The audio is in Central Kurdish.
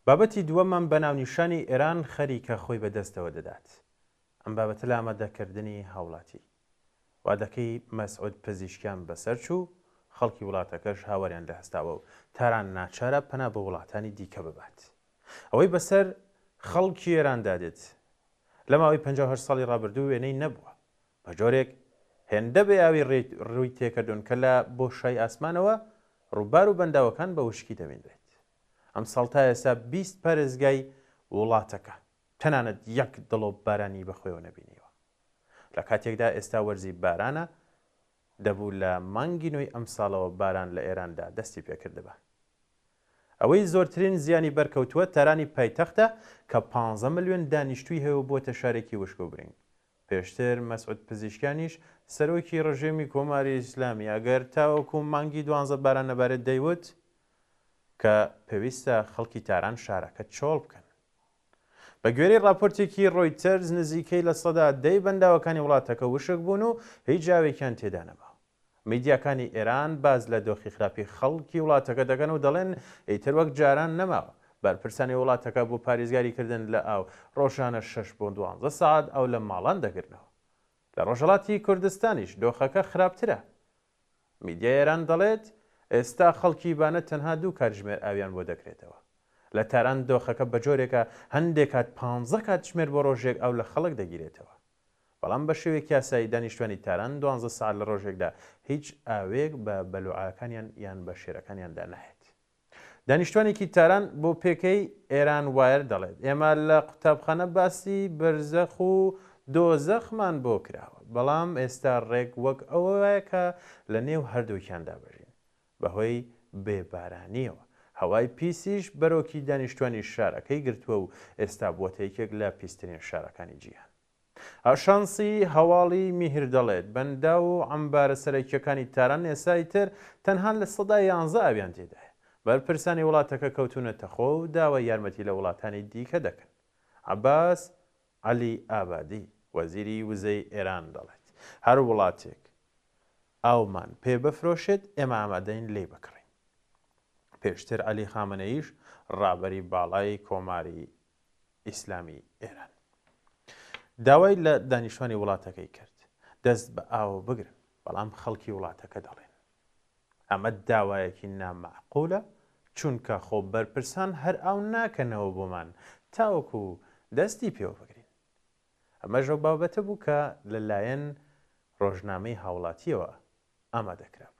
بابەتی دووەممان بە ناونیشانی ئێران خەریکە خۆی بە دەستەوە دەدات. ئەم بابەتە لە ئامادەکردنی هاوڵاتی. وادەکەی مەسعود پزیشکیان بەسەر چوو، خەڵکی وڵاتەکەش هاواریان لێ هەستاوە و تاران ناچارە پەنا بۆ وڵاتانی دیکە ببات. ئەوەی بەسەر خەڵکی ئێراندا دێت لە ماوەی 58 ساڵی ڕابردوو وێنەی نەبووە. بە جۆرێک هێندە بێ ئاوی ڕووی تێکردوون کە لە بۆشای ئاسمانەوە ڕووبار و بەنداوەکان بە وشکی دەبینرێت. ئەمساڵ تا ئێستا 20 پارێزگای وڵاتەکە تەنانەت یەک دڵۆپ بارانی بەخۆیەوە نەبینیوە. لە کاتێکدا ئێستا وەرزی بارانە، دەبوو لە مانگی نۆی ئەمساڵەوە باران لە ئێراندا دەستی پێکردبا. ئەوەی زۆرترین زیانی بەرکەوتووە تارانی پایتەختە کە پانزە ملیۆن دانیشتووی هەیە و بووەتە شارێکی وشک و برینگ. پێشتر مەسعود پزیشکیانیش سەرۆکی ڕژێمی کۆماری ئیسلامی ئەگەر تاوەکو مانگی دوانزە باران نەبارێت دەیوت کە پێویستە خەڵکی تاران شارەکە چۆڵ بکەن. بە گوێرەی ڕاپۆرتێکی ڕۆیتەرز نزیکەی 10% ی بەنداوەکانی وڵاتەکە وشک بوون و هیچ ئاوێکیان تێدا نەماوە. میدیاکانی ئێران باس لە دۆخی خراپی خەڵکی وڵاتەکە دەکەن و دەڵێن ئیتر وەک جاران نەماوە. بەرپرسانی وڵاتەکە بۆ پارێزگاریکردن لە ئاو ڕۆژانە شەش بۆ 12 سەعات ئاو لە ماڵان دەگرنەوە. لە ڕۆژهەڵاتی کوردستانیش دۆخەکە خراپترە. میدیای ئێران دەڵێت، ئێستا خەڵکی بانە تەنها دوو کاتژمێر ئاویان بۆ دەکرێتەوە. لە تاران دۆخەکە بەجۆرێکە هەندێک کات پانزە کاتژمێر بۆ ڕۆژێک ئاو لە خەڵک دەگیرێتەوە. بەڵام بە شێوەیەکی یاسایی دانیشتوانی تاران دوانزە سەعات لە ڕۆژێکدا هیچ ئاوێک بە بەلوعەکانیان یان بە شێرەکانیاندا نایەت. دانیشتوانێکی تاران بۆ پێکەی ئێران وایەر دەڵێت، ئێمە لە قوتابخانە باسی بەرزەخ و دۆزەخمان بۆ کراوە، بەڵام ئێستا ڕێک وەک ئەوە وایە کە لە نێو هەردووکیاندا بژین. بەهۆی بێ بارانییەوە هەوای پیسیش بەرۆکی دانیشتوانی شارەکەی گرتووە و ئێستا بووەتە یەکێک لە پیسترین شارەکانی جیهان. ئاژانسی هەواڵی میهر دەڵێت، بەنداو و عەمبارە سەرەکییەکانی تاران ئێستا ئیتر تەنها 11% ئاویان تێدایە. بەرپرسانی وڵاتەکە کەوتوونەتە خۆ و داوای یارمەتی لە وڵاتانی دیکە دەکەن. عەباس عەلی ئابادی، وەزیری وزەی ئێران دەڵێت، هەر وڵاتێک ئاومان پێ بفرۆشێت ئێمە ئامادەین لێی بکڕین. پێشتر عەلی خامنەییش ڕابەری باڵای کۆماری ئیسلامی ئێران داوای لە دانیشتوانی وڵاتەکەی کرد دەست بە ئاوە بگرن، بەڵام خەڵکی وڵاتەکە دەڵێن ئەمە داوایەکی نامەعقولە، چونکە خۆ بەرپرسان هەر ئاو ناکەنەوە بۆمان تاوەکو دەستی پێوە بگرین. ئەمەش ئەو بابەتە بوو کە لەلایەن ڕۆژنامەی هاوڵاتییەوە ئامادەکرابوو.